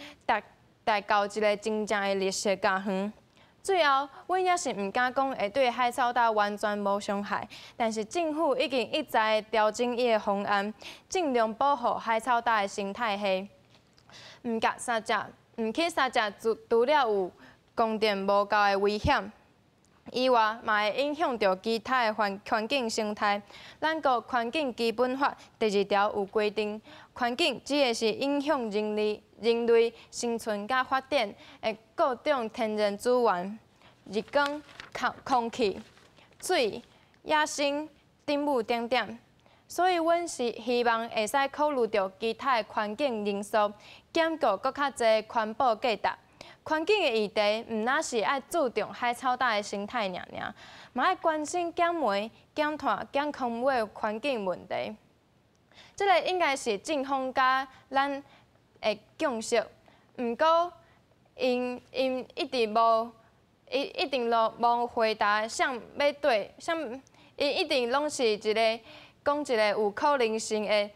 達到一个真正的綠色家園。最後，阮也是毋敢講會對海草礁完全無傷害，但是政府已經一再調整伊的方案，盡量保護海草礁的生態系。毋去三捷，除了有供電無夠的危險以外，嘛會影響著其他的環境生態。咱國環境基本法第二條有規定，環境指的是影響人類生存佮發展的各種天然資源、日光、空氣、水、野生動物等等。所以，阮是希望會使考慮著其他的環境因素，兼顧閣較濟環保價值。環境的議題，毋若是愛注重海草礁的生態爾爾，嘛愛關心減煤、減碳、減空污的環境問題。這个應該是政方佮咱的共識。毋過，𪜶一直無，一定攏無回答啥欲對，啥，𪜶一定攏是一个講一个有可能性的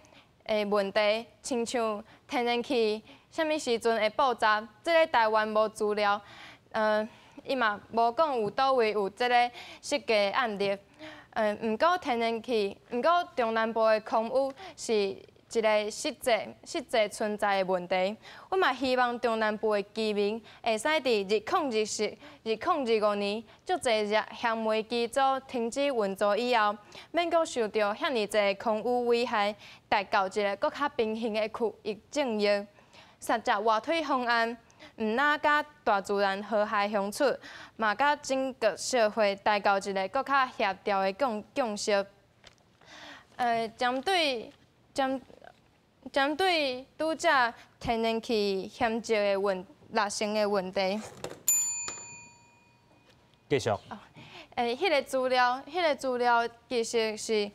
問題，親像天然氣啥物時陣會爆炸，這个台灣無資料，伊嘛無講有佗位有這个實際案例，毋過中南部的空污是一个實際存在的問題。阮嘛希望中南部的居民會使佇2024、2025年，足濟熱燃煤機組停止運作以後，免閣受著遐爾濟空污危害，達到一个閣較平衡的區域正義。三捷外推方案，毋若佮大自然和諧相處，嘛佮整個社會達到一个閣較協調的共識。針對拄才天然氣嫌石的落成的問題。繼續。彼个資料其實是，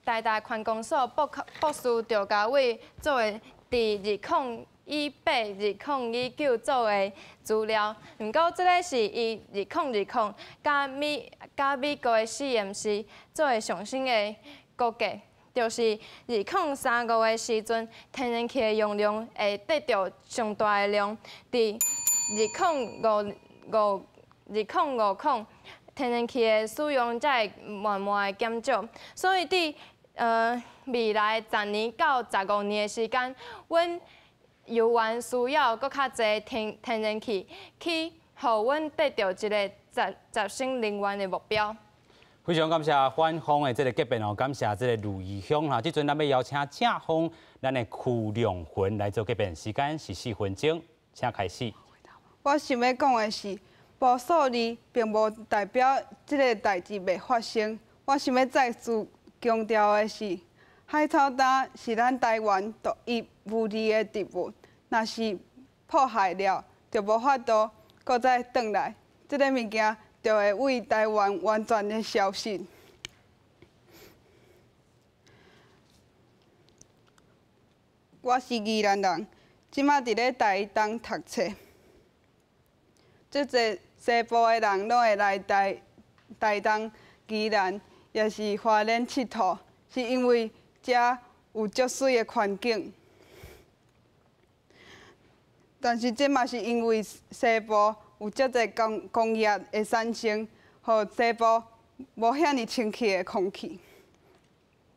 台大環工所博士趙家偉做的，佇二零以八2029做的資料，毋過這个是伊2020佮美國的 CMC 做的上新的估計，就是2035的時陣，天然氣的容量會得著上大的量。佇2050，天然氣的使用才會慢慢的減少。所以佇未來10年到15年的時間，阮猶原需要閣較濟天然氣，去予阮達著一个節省能源的目標。非常感謝反方的這个結辯哦，感謝這个盧義鄉哈。這陣咱欲邀請正方咱的區良魂來做結辯，時間是4分鐘，請開始。我想欲講的是，無數字並無代表這个代誌袂發生。我想欲再次強調的是，海草焦是咱台灣獨一無二的植物，若是破壞了，就無法度閣再轉來。這个物件就會為台灣完全的消失。我是宜蘭人，這馬佇咧台東讀冊。足濟西部的人攏會來台東、宜蘭，抑是花蓮𨑨迌，是因為遮有足媠的環境。但是這嘛是因為西部有足濟工業的產生，予西部無遐爾清氣的空氣。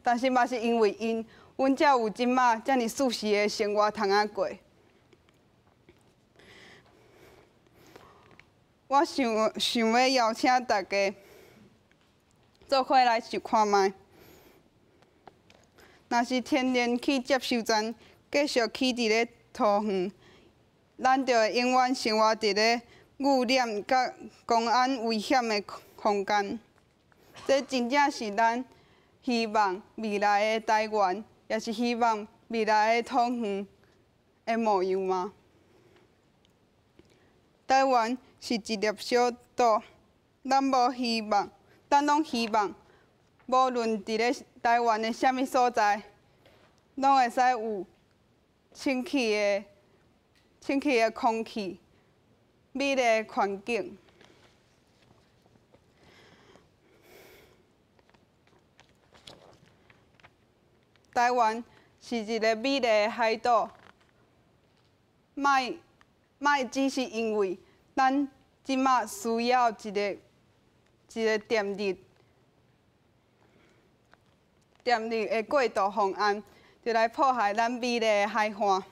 但是嘛是因為𪜶，阮才有這馬遮爾舒適的生活通仔過。我想欲邀請大家做伙來想看覓。若是天然氣接收站繼續起佇咧桃園，咱就會永遠生活佇咧污染佮公安危險的空間。這真正是咱希望未來的台灣，也是希望未來的桃園的模樣嗎？台灣是一粒小島，咱無希望，咱攏希望，無論佇咧台灣的啥物所在，攏會使有清氣的空氣、美麗的環境。台灣是一个美麗的海島，莫只是因為咱這馬需要一个電力的過渡方案，就來破壞咱美麗的海岸。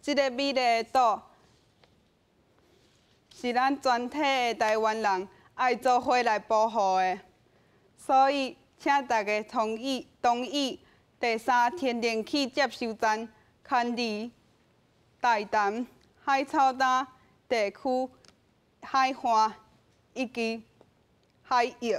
這个美麗的島是咱全體的台灣人愛做伙來保護的，所以請大家同意第三天然氣接收站牽離台南海草焦地區海岸以及海域。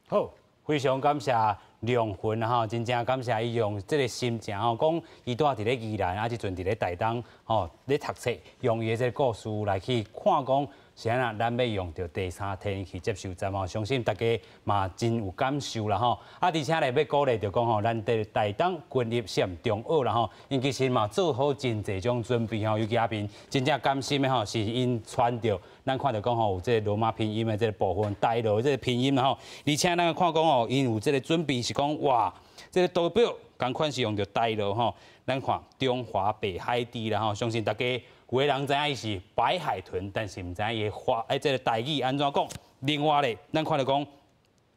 好，非常感謝良魂吼，真正感謝伊用這个心情吼，講伊住佇咧宜蘭，啊，這陣佇咧台東吼咧讀冊，用伊的這个故事來去看講是按怎，咱欲用著第三天然氣接收站吼，相信大家嘛真有感受啦吼。啊，而且咧欲鼓勵著講吼，咱佇台東軍立實驗中學啦吼，𪜶其實嘛做好真濟種準備吼，尤其阿明真正甘心的吼，是𪜶穿著咱看著講吼有這个羅馬拼音的這个部分，台羅這个拼音吼，而且咱看講吼，𪜶有這个準備是講哇，這个圖表仝款是用著台羅吼，咱看中華白海豬啦吼，相信大家有的人知影伊是白海豚，但是毋知影伊的華這个台語按怎講。另外咧，咱看著講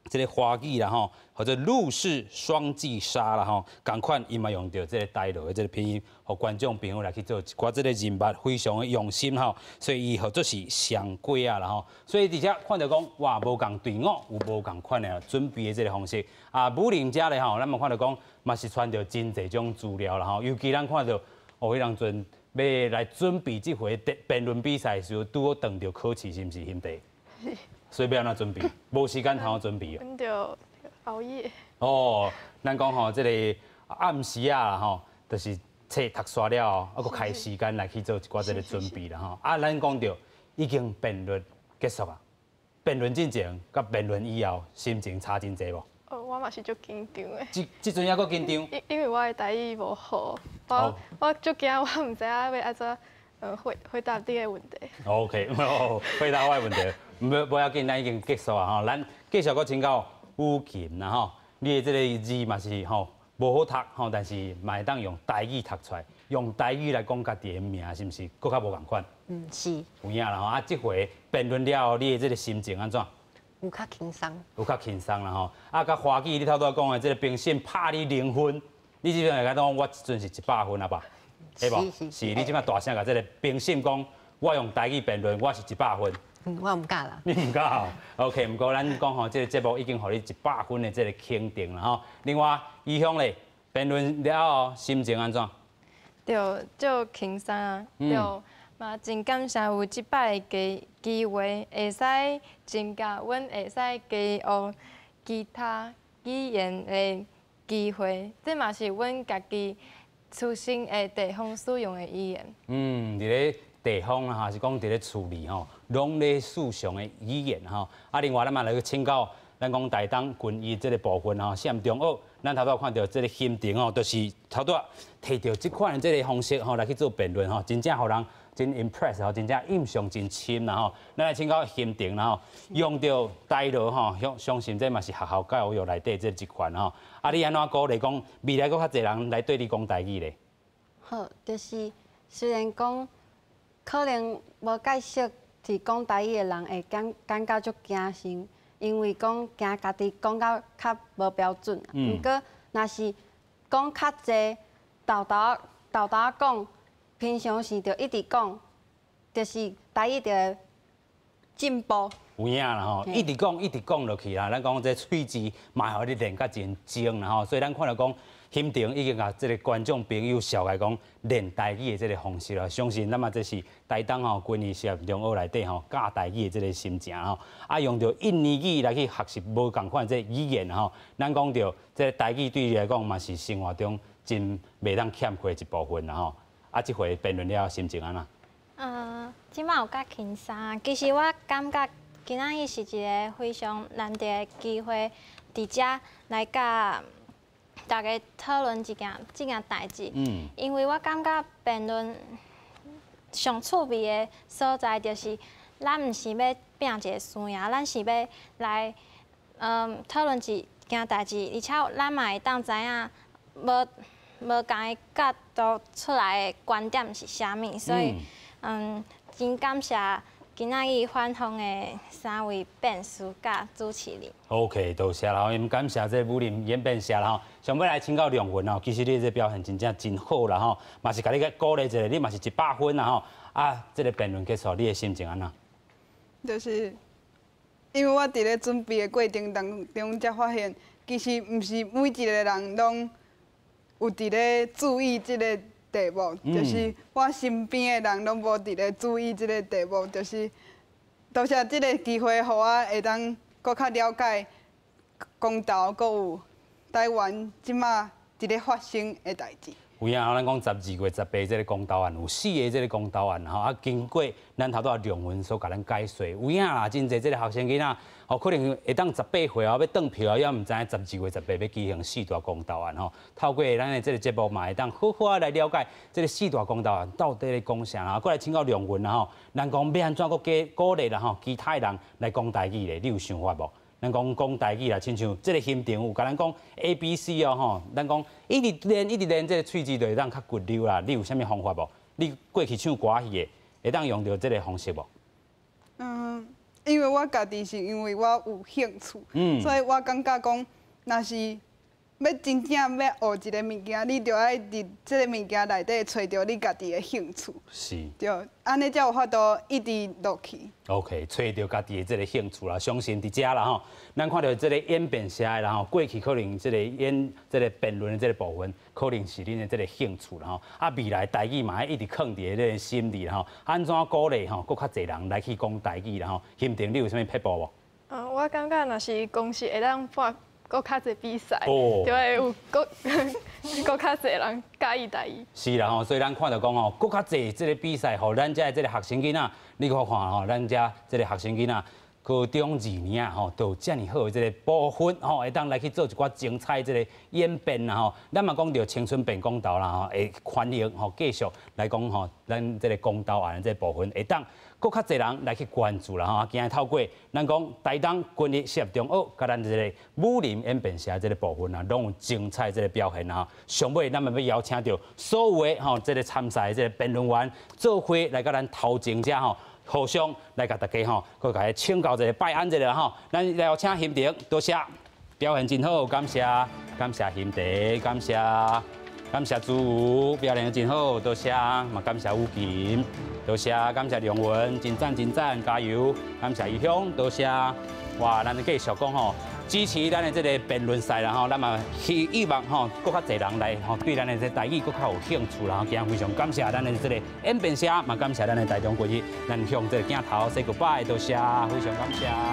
這个華語啦吼，或者陸氏雙髻鯊啦吼，仝款伊嘛用著這个台羅的這个拼音，予觀眾朋友來去做一寡這个認捌，非常的用心吼，所以伊號做是雙粿仔啦吼。所以佇遮看著講，哇，無仝隊伍有無仝款的準備的這个方式。啊，武林遮咧吼，咱嘛看著講，嘛是傳著真濟種資料啦吼，尤其咱看著哦，彼當陣欲來準備這回辯論比賽的時候，拄好撞著考試，是毋是兄弟？是。所以欲按怎準備？無時間通準備哦。阮就熬夜。哦，咱講吼，這个暗時啊吼，就是冊讀煞了後，閣開時間來去做一寡這个準備啦吼。啊，咱講著已經辯論結束啊，辯論進前佮辯論以後，心情差真濟無？哦，我我嘛是足緊張的。這這陣猶閣緊張？因為我的台語無好，我足驚，我毋知影欲按怎回答你的問題。 OK，回答我的問題，無要緊，咱已經結束啊吼，咱繼續閣請教雨琴啦吼，你的這个字嘛是吼無好讀吼，但是嘛會當用台語讀出來，用台語來講家己的名，是毋是閣較無仝款？嗯，是。有影啦吼，啊，這回辯論了後，你的這个心情按怎？有較輕鬆。有較輕鬆啦吼，啊，佮華記你頭拄仔講的這个評審拍你零分，你這陣會講我這陣是100分啊吧？會無？是，你這擺大聲共這个評審講，我用台語辯論，我是一百分。嗯，我毋敢啦。你毋敢吼？OK，毋過咱講吼，這个節目已經予你一百分的這个肯定啦吼。另外，怡香咧，辯論了後心情按怎？對，足輕鬆啊，對，嘛真感謝有這擺的機會，會使增加阮會使加學其他語言的機會，這嘛是阮家己出生的地方使用的語言。嗯，佇咧地方啦，還是講佇咧厝裡吼，攏咧使用的語言吼。啊，另外咱嘛來去請教，咱講台東群藝這个部分吼，實驗中學，咱頭拄仔看著這个心情吼，就是頭拄仔提著這款的這个方式吼來去做辯論吼，真正予人真 impress 吼，真正印象真深啦吼。咱來請教心情啦吼，用著台羅吼，相信這嘛是學校教育內底這一環吼。啊，你按怎鼓勵講未來閣較濟人來對你講台語咧？好，就是雖然講可能無介熟佇講台語的人會感覺足驚心，因為講驚家己講甲較無標準。毋過若是講較濟，沓沓沓沓講，平常時就一直講，就是台語就會進步。有影啦吼，一直講一直講落去啦。咱講這喙舌嘛，予你練甲真精啦吼。所以咱看著講，欣婷已經共這个觀眾朋友紹來講練台語的這个方式啦。相信咱嘛這是台東吼群藝實驗中學內底吼教台語的這个心情吼。啊，用著印尼語來去學習無仝款這个語言吼。咱講著這个台語對你來講嘛是生活中真袂當欠缺的一部分啦吼。啊，這回辯論了後心情按怎？這擺有較輕鬆。其實我感覺今仔日是一个非常難得的機會，佇遮來佮大家討論這件代誌。因為我感覺辯論上趣味的所在，就是咱毋是欲拚一个輸贏，咱是欲來討論一件代誌，而且咱嘛會當知影無仝的角度出來的觀點是啥物，所以真感謝今仔日反方的三位辯士佮主持人。 OK，多謝啦，𪜶感謝這武林演辯社啦吼。上尾來請教梁雲哦，其實你這表現真正真好啦吼，嘛是共你鼓勵一下，你嘛是一百分啦吼。啊，這个辯論結束，你的心情按怎？就是因為我佇咧準備的過程當中，才發現其實毋是每一个人攏有佇咧注意這个題目，就是我身邊的人攏無佇咧注意這个題目，就是多謝這个機會，予我會當閣較了解公投，閣有台灣這馬佇咧發生的代誌。有影，咱講12月18這个公投案，有四个這个公投案吼，啊，經過咱頭拄仔梁雲所共咱解說，有影啦，真濟這个學生囡仔，吼，可能會當十八歲啊，欲轉票啊，猶毋知影12月18欲舉行四大公投案吼。透過咱的這个節目嘛，會當好好啊來了解這个四大公投案到底咧講啥啦。閣來請教梁雲啦吼，咱講欲按怎閣加鼓勵啦吼，其他人來講台語咧，你有想法無？咱講講台語啦，親像這个欣婷有共咱講 A、B、C 哦吼，咱講一直練一直練，這个喙舌就會當較骨溜啦。你有啥物方法無？你過去唱歌戲的，會當用著這个方式無？嗯，因為我家己是因為我有興趣，所以我感覺講，若是欲真正欲學一个物件，你著愛佇這个物件內底揣著你家己的興趣。對，按呢才有法度一直落去。 OK，揣著家己的這个興趣啦，相信佇遮啦吼，咱看著這个演辯社的啦吼，過去可能這个演這个辯論的這个部分，可能是恁的這个興趣啦吼。啊，未來台語嘛愛一直囥佇這个心裡啦吼。按怎鼓勵吼，閣較濟人來去講台語啦吼？欣婷，你有啥物撇步無？嗯，我感覺若是公司會當辦閣較濟比賽，就會有閣較濟人佮意台語。是啦吼，所以咱看著講吼，閣較濟這个比賽，予咱遮的這个學生囡仔，你看看吼，咱遮這个學生囡仔，高中二年啊吼，都有遮爾好的這个部分吼，會當來去做一寡精彩這个演變啦吼。咱嘛講著青春變公投啦吼，會歡迎吼繼續來講吼，咱這个公投案這个部分會當閣較濟人來去關注啦吼。今日透過咱講台東郡立實驗中學，佮咱這个武林演辯社這个部分啊，攏有精彩這个表現啦吼。上尾咱嘛欲邀請著所有的吼這个參賽這个辯論員做伙來佮咱頭前遮吼，互相來共大家吼，閣共伊請教一下拜安一下吼。咱來邀請欣婷，多謝，表現真好，感謝，感謝欣婷，感謝，感謝朱表現真好，多謝，嘛感謝武琴，多謝，感謝梁文，真讚真讚，加油，感謝怡香，多謝。哇，咱繼續講吼，支持咱的這個辯論賽啦吼，咱嘛希望吼，閣較濟人來吼，對咱的這台語閣較有興趣啦吼。今日非常感謝咱的這個演辯社，嘛感謝咱的台中國語，咱向這個鏡頭 say goodbye，多謝，非常感謝。